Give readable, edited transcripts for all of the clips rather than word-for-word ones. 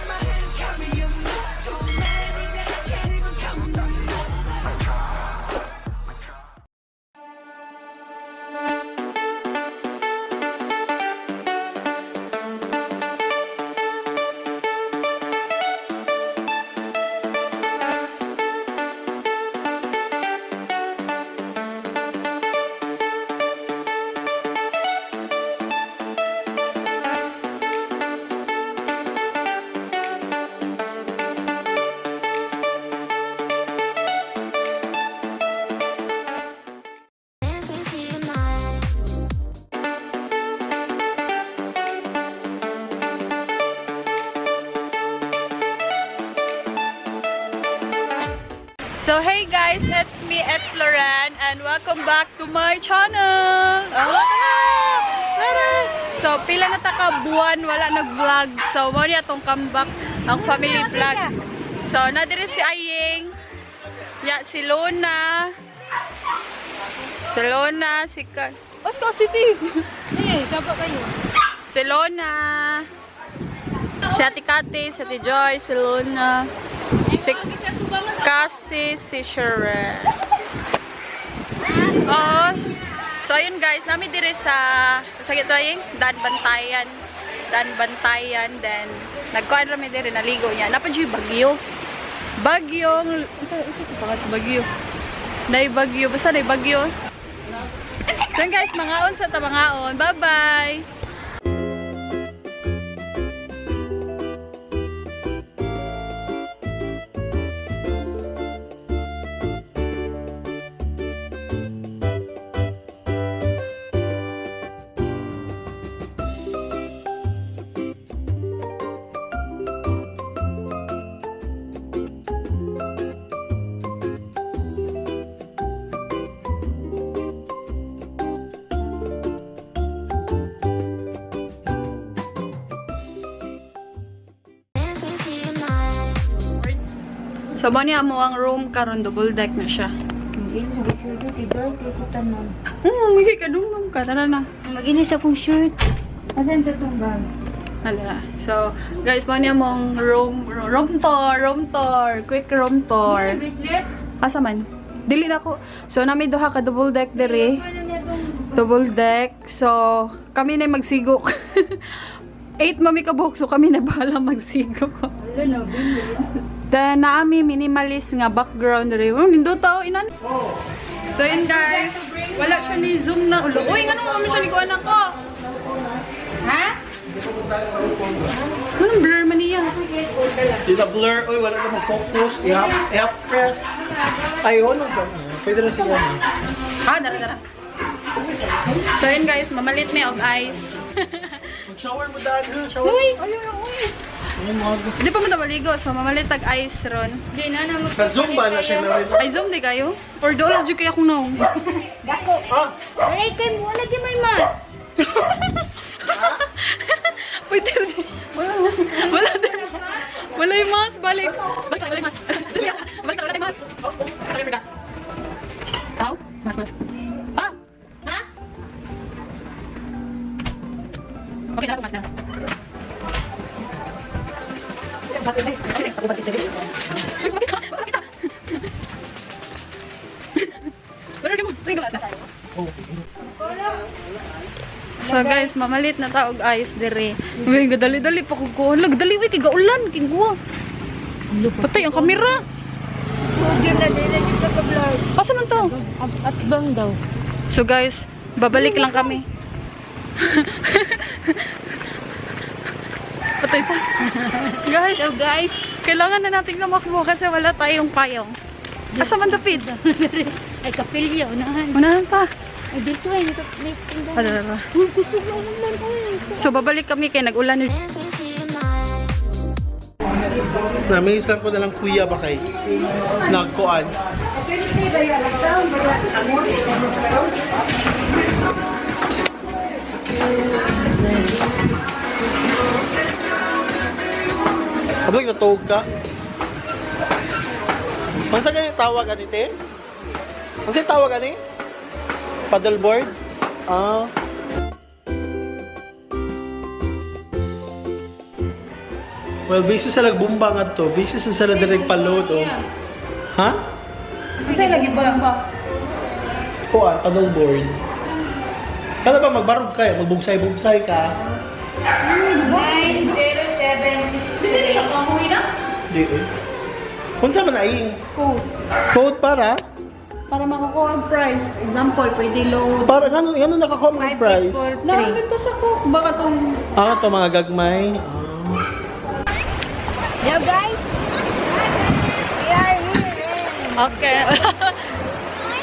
My hands carry 'em. Too many that I can't even count 'em. Dance with you tonight. So hey guys, it's me, it's Loren, and welcome back to my channel! Oh, tara! So pila na ta ka buwan wala nag-vlog. So mao ni atong comeback ang family vlog. So na diri si Aying, ya si Lona. Si Lona, si Ka What's ka city? Eh, kapa kayo. Si Lona. Si Ate Kati, si Ate Joy, si Lona. Si Cassie, si Sherelle. Oo. So, ayun guys, nami dire sa gito aying Dan Bantayan. Dan Bantayan. Then, nagkuhan rami dire, naligo niya. Napa dyan bagyo. Bagyong, unsa unsa to pangalan sa bagyo? Nay bagyo, basta nay bagyo. So, yun guys, mangaon sa tamangaon. Bye-bye! Dance with you tonight. So, mo niya mo ang room karon double deck na siya. Hindi ka dungdung ka. Tara na. Maginis akong shirt. Asan ito itong bag? Tara. So, guys, mo niya mong room, room tour, room tour, quick room tour. Bracelet? Asa man? Dili na ko. So, nami duha ka double deck diri. Double deck. So, kami na magsigok. 8 mami ka buhok, so kami na bahala magsigok. Wala na, bili. Then, naami minimalist nga background diri. Oh, nindot oh, inan. So, yun guys. Wala siya ni zoom na ulo. Uy, ngano naman siya ni kuan ako? Ha? Anong blur man niya? Dito blur, oy, wala na mag-focus. I-half press. Ay, wala sa Pwede na siya. Ah, dara, dara. So, yun guys, mamalit may og ice. Mag-shower mo dahil, ha? Shower. Uy! Ay, ay, uy! Ano mga Hindi pa mo na maligo, so mamalit tag ice ron. Di na na Ka-zoom ba na siya na rin? Ay, zoom di kayo? Or doon lang kaya akong naong. Dako. Ah! Alay kay mo, wala may mask. Pwede rin. Wala, wala din. Wala yung mask, balik. Balik, wala yung mask. Balik, wala yung mask. Sorry, Berga. Tao? Mask, mask. Ah! Ha? Okay, na ako mask na. So guys, mamalit na taog ayos dire. Uy, gadali-dali pa ko ko. Lag dali uy, kay gaulan, kay guwa. Patay ang kamera. Huwag na, di na yung ka-blur. Asa man to? At bang daw. So guys, babalik lang kami. Patay pa. Guys, So guys, kailangan na nating lumakbo kasi wala tayong payong. Asa man dapit? ay kapilya, unahan. Unahan pa. Ay dito ay, dito, dito. Ano ba? Uy, gusto ko naman, uy. So babalik kami kay nag-ulan. Dance with you tonight. Namiss lang ko na lang kuya ba kay nagkuan. Abog natuog ka? Unsa gani tawag ani te? Unsa tawag ani? Paddleboard? Ah. Well, busy sa nagbumba nga to. Busy sa sila direct pa-load, oh. Ha? Kasi lagi ba? Kuan, paddleboard. Kala ba magbarog kayo? Magbugsay-bugsay ka? 9, 0, 7, Dili siya kahoy na. Di eh. Kung saan man ay? Code. Code para? Para makakuha ang price. Example, pwede load. Para ngano ngano nakakuha mo ng price? Nandito sa ko. Baka tong Ah, to mga gagmay. Ah. Hello guys! We are here! Okay.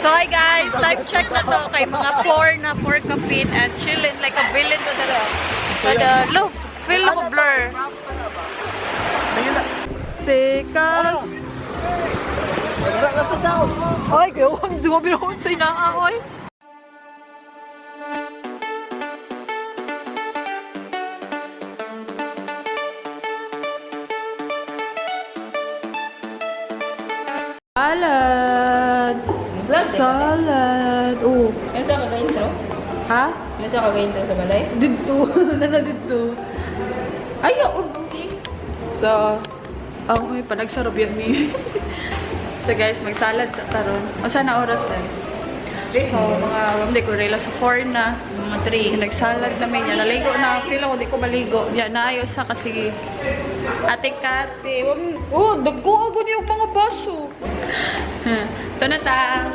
So hi guys, time check na to kay mga 4 na 4 kapin and chilling like a villain to the But look, feel ko blur. Sikas. Wala ka sa daw. Ay, gawang sumabi na sa inaa, oy. Salad. Salad. Oh. Nasa ka ga-intro? Ha? Nasa ka ga-intro sa balay? Dito. Nana dito. Ay, oh, okay. So, oh, may panagsarap yan ni. So guys, magsalad sa taron. O sana oras na. So, mga, hindi ko relo sa 4 na. Mga 3. Nagsalad namin niya. Naligo na. Feel ako, di ko maligo. Yan, naayos sa kasi Ate Kate. Oh, dagko agad yung mga baso. Ito na ta.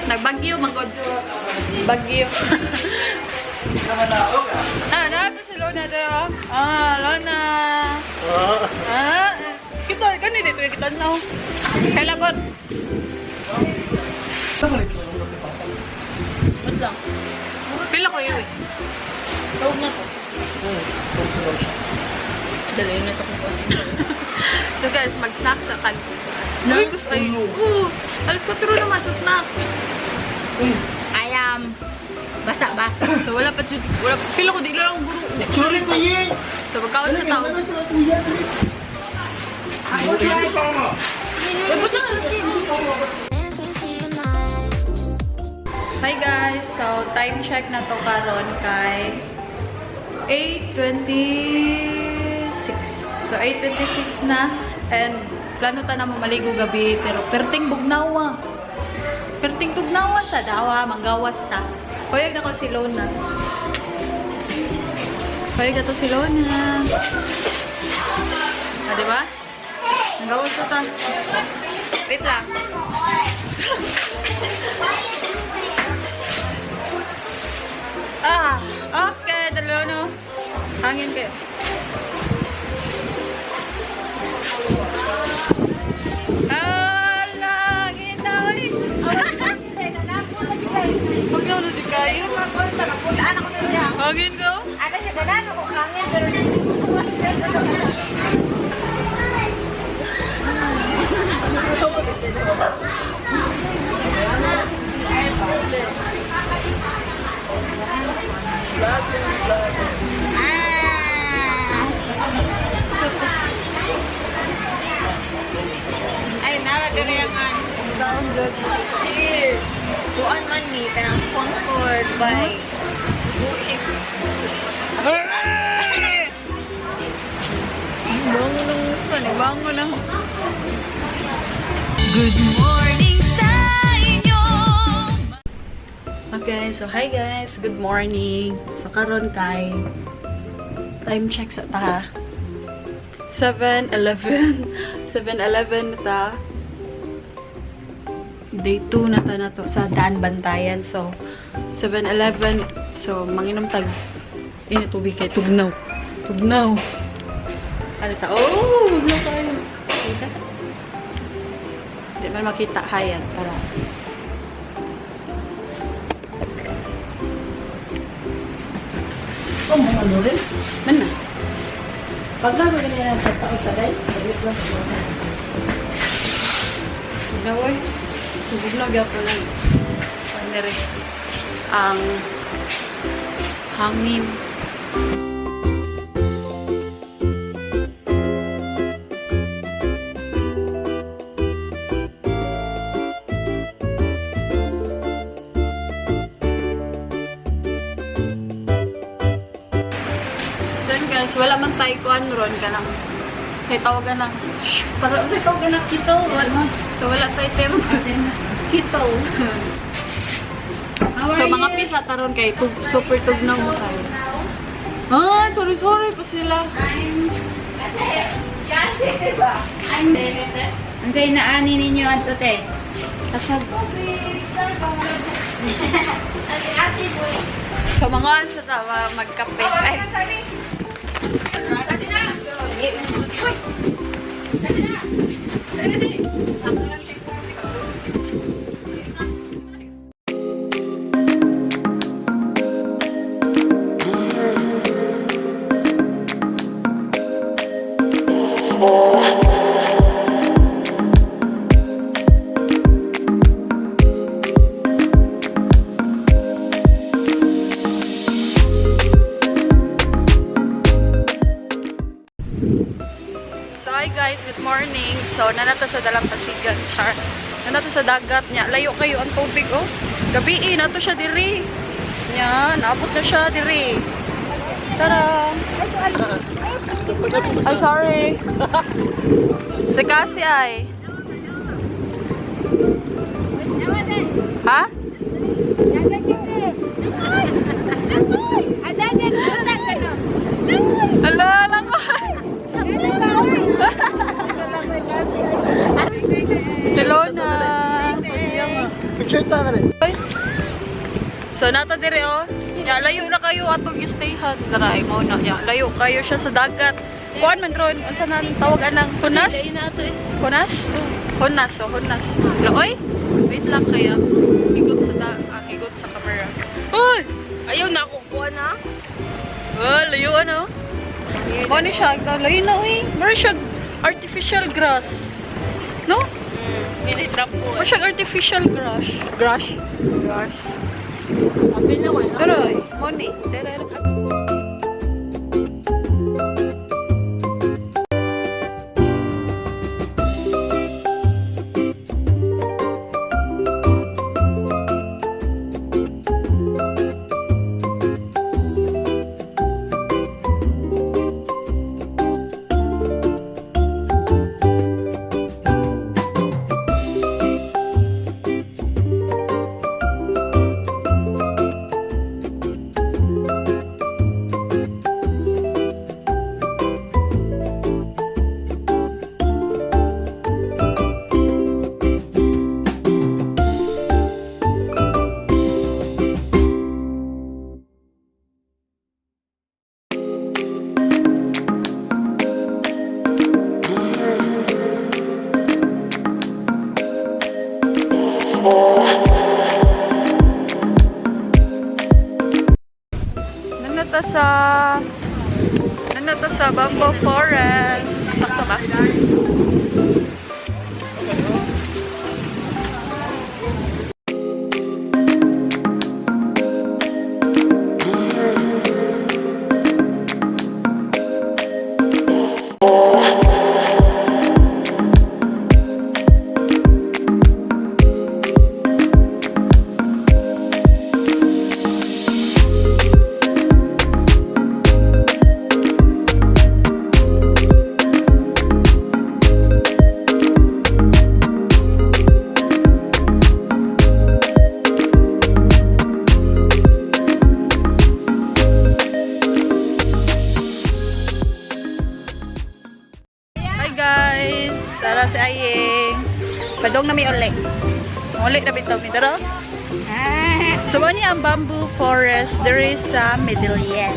Nagbagyo, magod. Bagyo. Ah, nato si Lona dira. Ah, Lona. Ah, kita kani dito kita na. Kay lagot. Wait lang. Pila ko yun. Eh. Tawag na to. Dali na sa kuko. So guys, mag-snack sa tag. Uy, gusto ay. Oo, alas 4 naman sa snack. I am basa-basa. So wala pa jud, wala feel ko di lang guro. Sorry ko yun. So magkaon sa tao. Dance with you tonight. Hi guys, so time check na to karon kay 8:26. So 8:26 na and plano ta na mo maligo gabi pero perting bugnawa. Perting bugnawa sa dawa, manggawas ta. Payag na ko si Lona. Payag na to si Lona. Ah, di ba? Manggawas ta ta. Wait lang. Ah, okay, dalawa no. Hangin kayo. Ah, langin na oy. Pag na di kayo. Hangin ko. Ano siya, ganan ako kangin, pero nasusukuha siya. Ay, nawa diri ang an. Cheers! Kuan man ni, kanang sponsored by Buik. Bango ng bango ng. Good morning sa inyo! Okay, so hi guys, good morning. So karon kay time check sa ta. 7:11. 7:11 na ta. Day 2 na ta na to sa Daan Bantayan. So 7:11. So manginom tag ini tubig kay tugnaw. Tugnaw. Ano ta? Oh, tugnaw kayo. Kita ta. Di man makita hayan para Oh, mga ano rin? Man na. Pag na ganyan sa tao sa day, saglit lang. Gaway. Subog na gyapon lang. Panere. Ang hangin. So yun guys, wala man tayo kuan ron kanang sa tawagan ng para sa tawagan ng kettle. So wala tayo thermos. Kettle. So mga pisa taron kay tug, super tugnaw mo kayo. Ah, sorry sorry pa sila. Ang sa'yo naani ninyo ang tote. Kasag. So mga ano sa tawa magkape. Ay. So hi guys, good morning. So nanata sa dalampasigan, char. Nanata sa dagat niya. Layo kayo ang tubig oh. Gabi eh, nato siya diri. Nya, naabot na siya diri. Tara. Ay, sorry. Si Cassie ay. Ha? Ala, lang ko. Si Lona. Picture ta ka rin. So nata dire oh. Ya layo na kayo atong stayhan. Dara mo na ya layo kayo siya sa dagat. Kuan man ron unsa na tawag anang hunas? Hunas? Hunas, so hunas. Pero oy, wait lang kaya igot sa da ah, igot sa camera. Oy, Ayaw na ako kuha na. oh, layo ano? Mo ni siya, layo na oy. Mura siya artificial grass. No? Hindi trap po. Mura siya artificial grass. Grass? Gosh. Apil na ko. Pero, money. Tara. Nanata sa Bamboo Forest. Sakto ba? Hi guys! Tara si Ayeng. Padong na may uli. Uli na bitaw mi tara. So mo niya ang bamboo forest. There is a Medellin.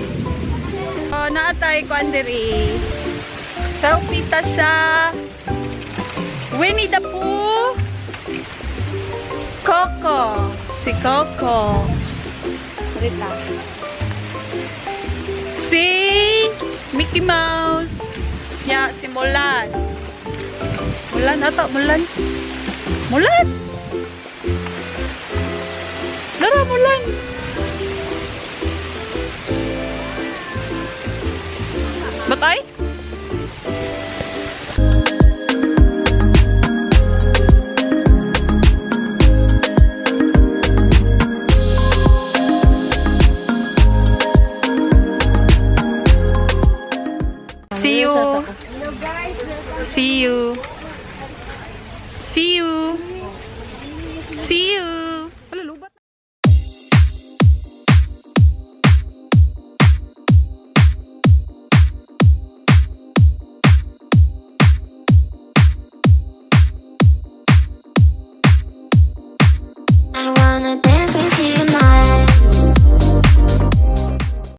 So naatay ko andiri. Selfie ta sa Winnie the Pooh. Coco. Si Coco. Rita. Si Mickey Mouse. Ya, si Mulan. Mulan ata, Mulan. Mulan! Dara, Mulan! Batay? See you. See you. See you. See you. Wala, lubat. I wanna